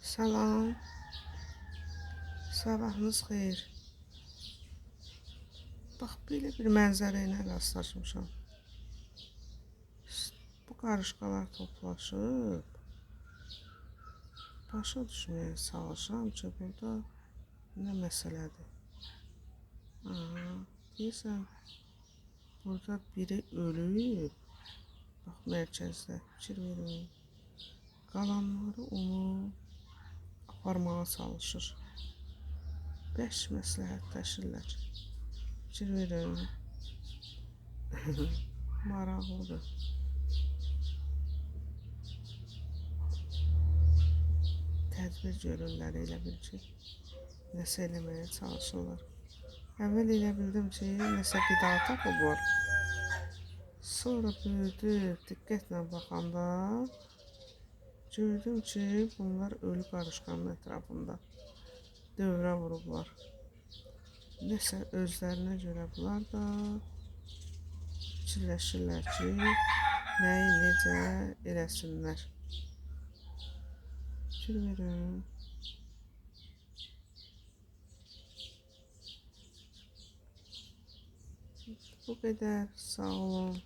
Salam. Sabahınız xeyir. Bax, belə bir mənzərə ilə rastlaşmışam. Bu qarışqalar toplaşıb. Başa düşməyə çalışıram ki, burada nə məsələdir. Aha, deyirsən, burada biri ölüb. Bax, mərkəzdə. Fikir verin. Qalanları onu aparmağa çalışır. 5 məsləhətləşirlər. Fikir verin. Maraqlıdır. Tədbir görürlər elə bil ki, nəsə eləməyə çalışırlar. Əvvəl elə bildim ki, nəsə qida tapıblar. Sonra böyüdüb, diqqətlə baxanda gördüm ki, bunlar ölü qarışqanın ətrafında dövrə vurublar. Nəsə özlərinə görə bunlar da fikirləşirlər ki, nəyi necə eləsinlər. Fikir verin. Bu qədər. Sağ olun.